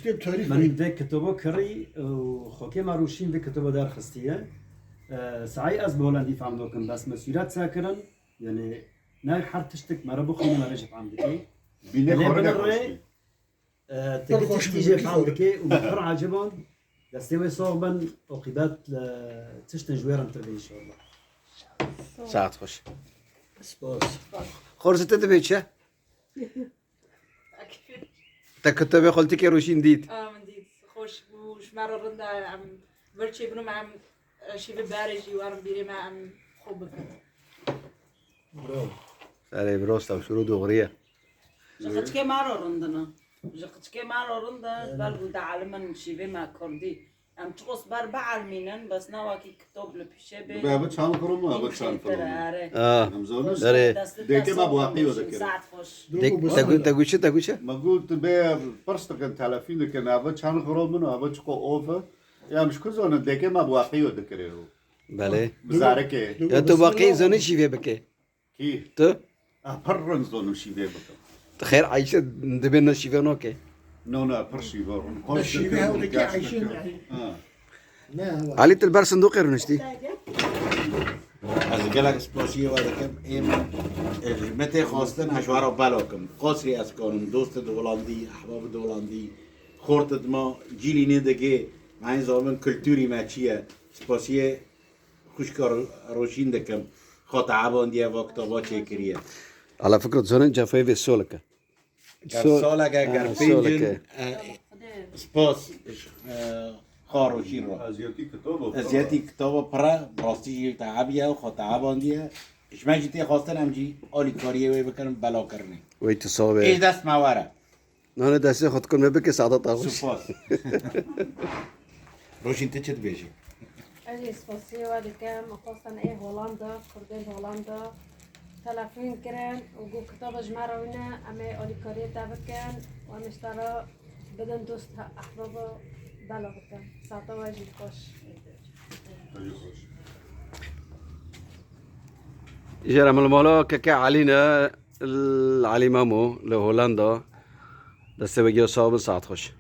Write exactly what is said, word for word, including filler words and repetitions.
Min vê kitobo kirî û xokê me Rûşîn vê kitobo derxistiye. E, Saî ez bi Holandî fam dokim, bes me sûret sekirin. Yani ne her tiştik me re bixwîne me re jî fam dike. Bîne Lê xorine binirê, xweştî. E, tiki tiştî jê fam dike û min pir aciband. Destê wê sox bin, oqîbet li tiştin ji wê rintir be înşallah. Saet xweş. Spas. Xorze te dibê çi? Te kitobê xultikê Rûşîn dît. A, min dît. Xweş bû, ji me re rind e, em vir çêbin û me em, e, şîvê berê jî werin bîrê me, em xwe bikin. Bravo. Serê bi rost e, şûr û doğru ye. Ji qiçkê me re rind in. Ji qiçkê me re rind e, belkû dielimin şîvê me kurdî. Em çiqas ber bielmînin, bes ne wekî kitap li pîşê bê. Dibe ev çand xiro mu, ev çand xiro mu? Are. Ah, Em zanin. Are. Destê te Dêke me sağ bi waqî olsun, dikir. Saet xweş. Dek-, te gu-, te gu çi, te gu çi? Me got, dibe pirs dikin, telefîn dikin, ev çand xiro min, ev çiqo of e. Ya, em ji ku zanin, dêke me bi waqî dikirê. Belê. Bi zarikê. Ya tu waqî zanî şîvê bike. Kî? Tu? Ah, pir rind zonim şîvê bikim. Xêr, Ayşe dibê ne şîvê noke. No, no, pir şîvê rin. Xweş şîvê dikim, hewl dike, gerçekten. Ayşe ne? Ha. Ne, hewa. Alî, tu li ber sindoqê rûniştî? Ez gelek spasiyê we dikim. Êm, e, ji me tê xwestin, ez ji we re bela kim. Qasrî ez kanim, dost di Holandî, ehbab di Holandî, xort di ma, cîlî nê digê, me zanin kulturî me çi ye. Spasiyê Xwişka Ro-, Roşîn dikim. Xwe te evandiye, va kitaba çêkiriye. Ala Fikret, zonin cefayê vê soleke. Ger So-, soleke, ha, ger pêncin, soleke. E, spas, e, xa Roşîn re. Eziyetî kitaba pir e. Eziyetî kitaba pir e, rastî jî te eviye, xwe te evandiye. Ji me jî tê xwestin em jî alîkariyê wê bikin, bela kirinê. Wey tu sax be. Ê dest me were. Nane destê xwe dikun me bike Sedat Awiş. Spas. Rojîn, tu çi dibêjî? Ez jî spasiyê we dikim. Xwestin ê Holanda, Kurdên Holanda telefon kirin û got kitaba ji me re wîne, em ê alîkariyê te bikin û em ê ji te re bidin dost he-, ehbaba bela bikin. Saeta we jî xweş. Jêra milmala keke Elî ne, Elî Memo li Holanda. Destê we giya sax bin, saet xweş.